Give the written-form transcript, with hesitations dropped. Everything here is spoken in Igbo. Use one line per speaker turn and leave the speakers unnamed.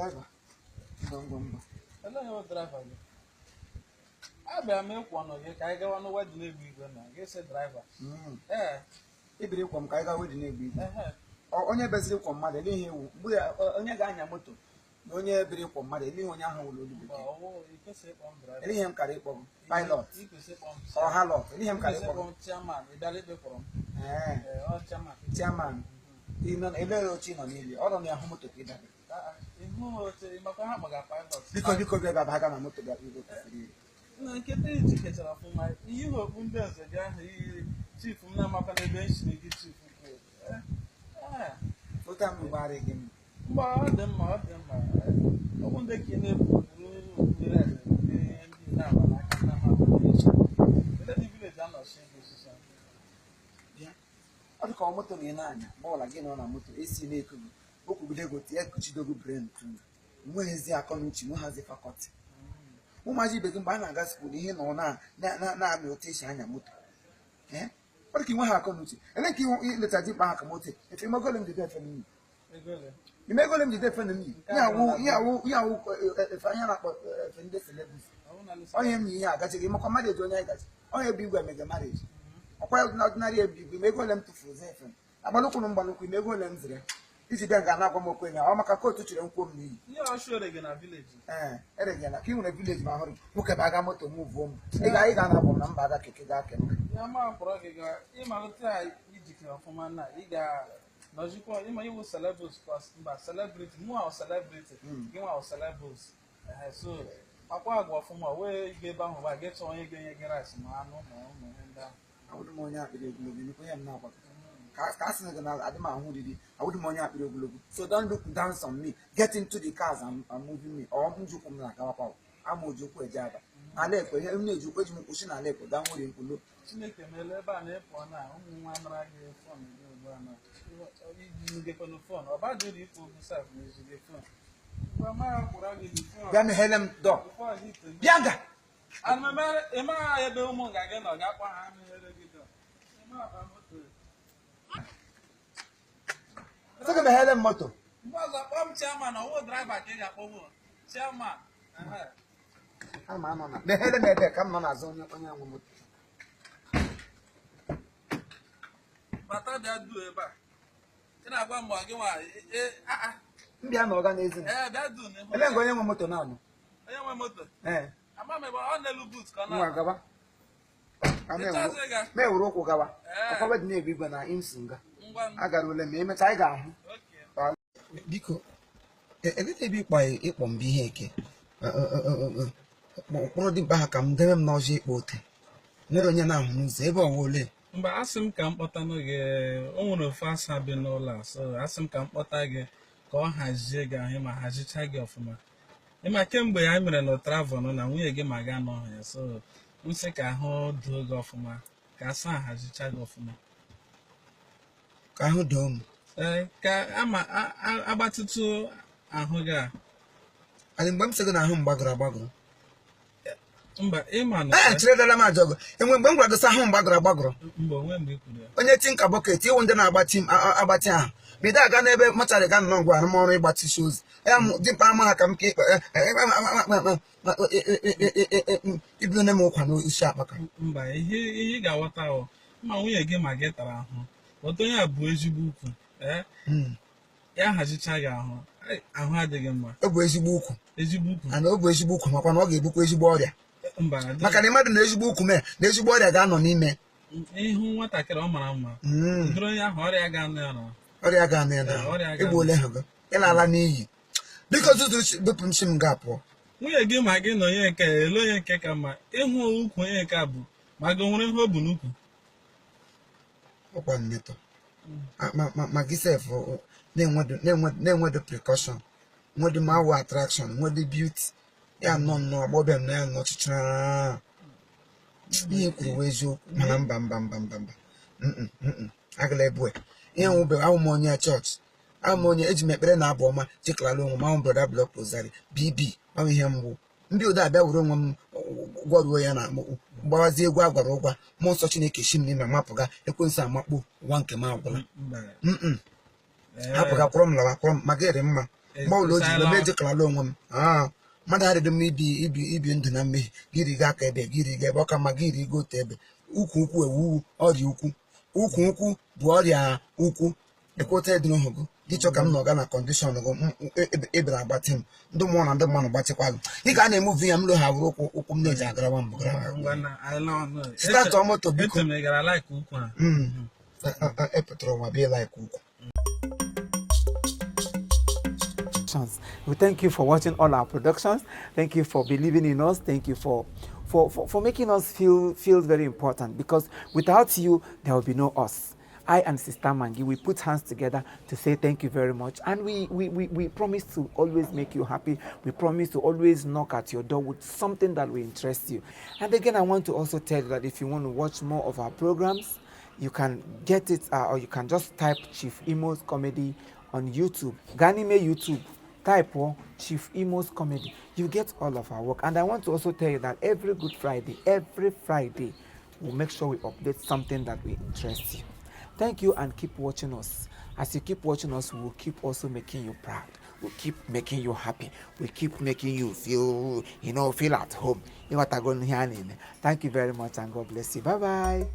Driver. Ngwa ngwa ngwa.
Elee onye bụ driver gị? Abịara m ịkwọ nọ gị ka anyị gawa n'ụwa dị n'egwu igwe na gị sị driver. Ee.
Ibiri ịkwọ m ka anyị gaa wedding na-egbu igwe.
Ehe.
Onye beziri ịkwọ mmadụ ele ihe ewu mgbe ya onye ga-anya moto na onye biri ịkwọ mmadụ ele ihe onye ahụ wụrụ olu
Mba,
bekee.
ọwụ ikwesị ịkpọ m driver.
Ele ihe m kara ịkpọ gị pilot
Ikwesị ịkpọ m
ọ halọt ele ihe m kara
ikwesị
ịkpọ
ịkpọ
gị.
m chairman. Ị bịara ikpe kpọrọ m.
Ee,
Ee, ọ chairman.
chairman. Ị nọ ele oche ị nọ n'ili ọ nọ n'ahụ moto ka ị dabe.
Ah, ah, ihu oche ịmakwa ha kpọga pilot.
Biko biko bịa bịa baga na moto bịa igwe kwesịrị iri.
Na nkịta iji kechara ọfụma ihe ihu okpu ndị nze gị ahụ iyi chief m na-amakwa n'ebe m shiri gị chief kwuo. Ee, ee.
Foto a m gbara gị m.
Mba, ọ dị mma, ọ dị mma. Ọ bụ ndị ka ị na-ebu buru okpu eze ndị ndị na-aba n'aka nna ha bụ ndị ele dị village anọchi gị osisi ahụ.
Bịa. Ọ dị ka ọ moto na ị na-anya bọọlụ gị nọ na moto esi na-eku gị okwugide ego tie kuchidogo brain tu nweghịzi akọ na uche nweghịzi faculty. Ụmụazị ibe gị mgbe a na-aga school ihe nọ na-amị otu esi anya moto. Ee? Ọ dị ka inwe ha akọ na uche ele ka ileta ji mkpa ha ka moto efe imegole m jide efe m yi.
Ego ole?
Imegole m jide efe m yi ihe awụ ihe awụ ihe awụ efe anya na-akpọ efe ndị celebrity.
Ọ bụ na lụsị.
Onye m yi ihe agachighị makwa mmadụ eji onye anyị gachi onye ebu igwe emege marriage ọkwa ọdịnarị ebu igwe ime ole m tụfuru zụ efe m agbalụkwụ m mgbalụkwụ ime ego ole m ziri iji bịa nga na-agwa m okwu enye ọ maka kootu chịrị nkwuo m n'iyi.
Ihe ọchụ ere gị na village.
Ee, eregala ka ị nwere village ma hụrụ nwoke bụ aga moto m vuo m ị ga na-agwa m na mba aga keke gaa ke m.
Ya ma mkpọrọ gị ga ịmalite a ijikere ọfụma na ị ga nọjikwa ịma iwu celebs mba celebrity mụ ahụ celebrity gị nwa ahụ celebs. Ehe, so akwa agwa ọfụma wee ga ebe ahụ ba gị chọọ onye ga-enye gị rice ma anụ ma ụmụ ihe ndị ahụ.
Awụdị m onye akpịrị ogologo emekwa ihe m na-agwa gị. Ka a sị na gị na adị m ahụ riri awụdị m onye akpịrị ogologo, so don't look down on me. Get into the cars and moving me or njikwu m na-agawakwa ama ojukwu eje aba n'ala ekwe ihe m na-eji ukwu eji m kwụsị n'ala ekwe gaa nwere nkwulu.
Chineke meela ebe a na-ịpụ na ụmụ nwa nara gị phone gị ugbu a na iji gekwanụ phone ọ badịrị ikwu okwu sef na ejide phone ngwa mara kwụra gị before
Bịa meghere m dọ.
Before gị tege.
Bịa nga.
Ịmara ebe ụmụ nga gị nọ ga-akpọ ha meghere gị dọ ịmara akpa moto.
Sị gị meghere m moto.
Mgbe ọzọ kpọọ m chairman, ọwụ driver ka ị ga-akpọwo chairman. Ehe.
Ana m anọ na meghere m ebe ka m nọ n'azụ onye onye nwe moto.
Bata bịa du ebe a ị na-agwa m gị nwa
M bịa na ọga n'ezi m.
Ee, bịa du n'ihu.
Ele nga onye nwe moto na-anọ?
Onye nwe moto?
Ee.
Ama m ebe ọ n'elu boot ka ọ
Nwa
na
gawa. Ka m
Ịchọzi ịga?
ma ewere ụkwụ gawa.
Ee.
Ọkwa wedị na-ebu igwe na imsi nga.
Ngwa.
Agara ule ma emechaa anyị ga-ahụ.
Okay.
Biko, eleta ebe ịkpọ ịkpọ mbụ ihe eke mkpụrụ dị mkpa ha ka m debe m n'ọzọ ịkpọ ote nwere onye na-ahụ n'ụzọ ebe ọwa ole.
Mba, asị m ka m kpọtanụ gị o nwere ofu asa bi n'ụlọ a, so asị m ka m kpọta gị ka ọ hazie gị ahụ ma hazicha gị ọfụma ịma kemgbe anyị mere na travel nọ na nwunye gị ma ga anọghị ya, so m sị ka ahụ doo gị ọfụma ka asa hazicha gị ọfụma.
Ka ahụ doo m?
Ee, ka ama agbatịtụ ahụ gị a.
Adị mgbe m sị gị na ahụ m gbagọrọ agbagọrọ?
Mba, ịma na
Ee, cheredala m ajọ gị enwe mgbe m gwara gị sị ahụ m gbagọrọ agbagọrọ?
Mba, onwe mgbe i kwuru ya.
Onye tinka bucket iwu ndị na-agbatị m agbatị ahụ ma ị aga n'ebe machara ga nọ ngwa arụmọrụ ịgbatịsi ozi ya m dimkpa ama ha ka m ka ibido m ụkwa n'isi akpaka.
Mba, ihe ị ga-aghọta ahụ ma nwunye gị ma gị tara ahụ ghọta onye a bụ ezigbo ukwu ee. Ya hazicha gị ahụ. Ai, ahụ adịghị mma.
Ọ bụ ezigbo ukwu.
Ezigbo ukwu.
Ana ọ bụ ezigbo ukwu makwa na ọ ga-ebukwa ezigbo ọrịa.
Mba.
Maka na mmadụ na ezigbo ukwu mee na ezigbo ọrịa ga-anọ n'ime.
Ihu nwatakịrị ọ mara mma. Duru onye ahụ ọrịa ga-anọ ya na
Ọrịa ga-anọ ya
Ee,
n'ahụ.
ọrịa ga-anọ.
Egbuola ha gị ịlala n'iyi. Biko zụtụ bupụ m si m ga-apụọ.
Nwunye gị ma gị na onye nke ele onye nke ka mma ịhụ ukwu onye nke a bụ ma gị nwere ihe o bu n'ukwu.
Ọkwa mmetọ ma gị sef na-enwedo precaution nwedo ma awụ attraction nwedo beauty ya nọ nnọọ agbọbịa m na ya nọ chịchara ihe kwuru wee eziokwu mana mba mba mba mba mba. Mm-mm, mm-mm. Agala ebue ihe nwube ahụ m onye chọọchị ahụ m onye eji m ekpere na abụ ọma chekalala onwe m ahụ brother block rosary bb ahụ ihe mgbu ndị ụda abịa were onwe m gwaruo ya na gbawazie egwu agwara ụgwa mmụọ nsọ Chineke shi m n'ime mapụga ekwensu amakpo ụwa nke m agwụla.
Mba.
Mm-mm.
Ee.
Hapụga kwụrụ m lawa kwụrụ m maka ịrị mma. Mgbe ọbụla o ji m ejekarala onwe m. Mmadụ adịdị mma ibi ibi ibi ndụ na mmehie. Gị rigo aka ebe, gị rigo ebe, ọ ka mma gị rigo otu ebe. Ukwu ukwu ewu ọrịa ukwu, ukwu ukwu bụ ọrịa ukwu. Ekweta dị n'ohu gị, gị chọ ka m nọga na condition gị. Ebere agbatị m, ndị mmụọ na ndị mmadụ gbatịkwa gị. Ị ga na-emuvi ya m lo ha wụrụ ụkwụ ụkwụ m na-eji agarawa mbụ.
Ngwa na anyị lawa nụ.
Start moto biko.
Eche m ị gara like ukwu a.
Epụtara ụwa bịa like ukwu.
Productions. We thank you for watching all our productions. Thank you for believing in us. Thank you for making us feel very important, because without you, there will be no us. I and Sister Mangi, we put hands together to say thank you very much. And we promise to always make you happy. We promise to always knock at your door with something that will interest you. And again, I want to also tell you that if you want to watch more of our programs, you can get it or you can just type Chief Imo's Comedy on YouTube. Gaa n'ime YouTube, type oh, Chief Imo's Comedy. You get all of our work. And I want to also tell you that every Good Friday, every Friday, we'll make sure we update something that will interest you. Thank you and keep watching us. As you keep watching us, we'll keep also making you proud. We'll keep making you happy. We keep making you feel at home. Thank you very much and God bless you. Bye bye.